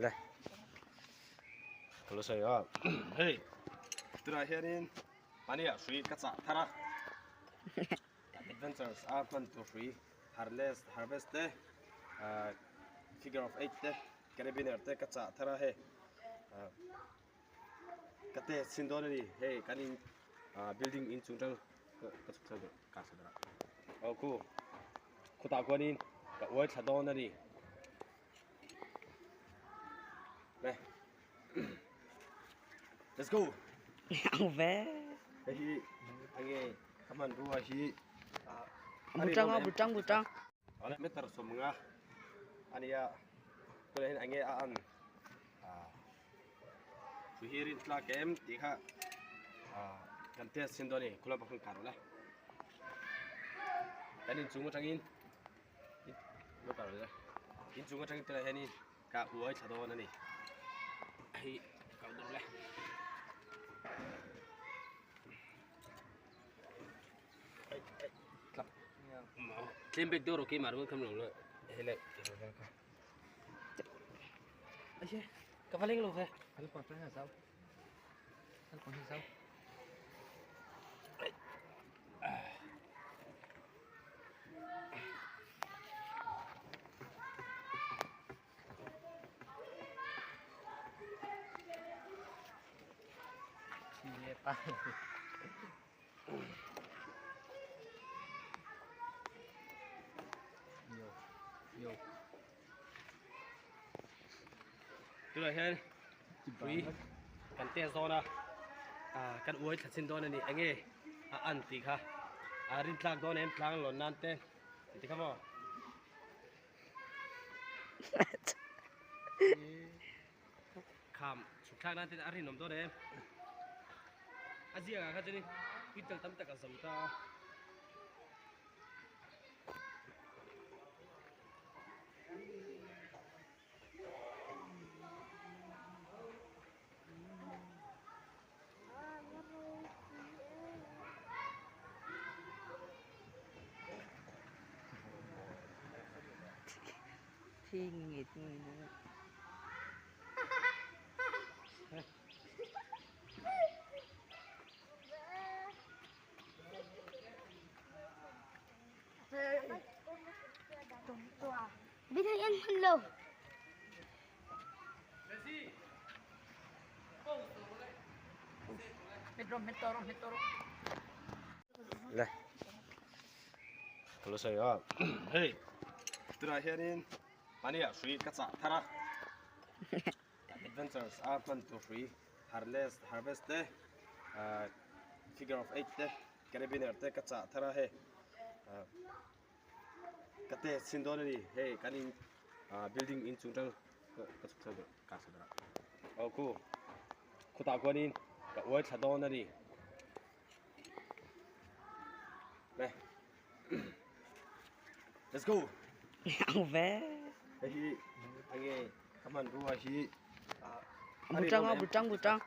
Le. Ka lo sawi a. Hei. Tunah hianin mahnia hrui ka chah thar a. Adventures a hman tur hrui harness harvest te ah figure of eight te carabiner te ka chah thar a hei. Ah ka test chhin dawn a ni. Hei kan in ah building inchung tang ka chhuk thla deuh. Ka thla aw khu khutah khuanin ka uai thla dawn a ni le let's go ang ve hei hi ange ka hmanrua hi butang a butang butang meter sawmnga ania tunah hian ange a an Chu hi rin tlak em tih kha kan test chhin dawn a ni khulai pawh khan kar rawh le kan inchung atangin lo kar rawh le inchung atangin tunah hianin ka uai thla dawn a ni hei kal dawn le. Tlem bek deuh rawh keimah ringawt kha min lo la helai. Ka va leng lo ve. Tunah hian pui kan test dawn a ah kan uai thla chhin dawn a ni enge a an tih kha a rin tlak dawn em tlang lawn nan te ti kha maw kham chhuk thlak nan te a rinawm dawn em a ziak ah kha chuanin puitel tam tak a zo ta a. Thi nghit người nữa. Biết thấy anh hơn lâu. Le. Ka lo sawi a. Hei. Tunah hianin mahnia hrui ka chah thar a. Adventures a hman tur hrui harness harvest te ah figure of eight te carabiner te ka chah thar a hei. Ah ka test chhin dawn a ni hei kan in ah building inchung tang ka chhuk thla deuh ka thla deuh aw khu khutah khuanin ka uai thla dawn a ni le let's go ang ve hei hi ange ka hmanrua hi butang a butang butang.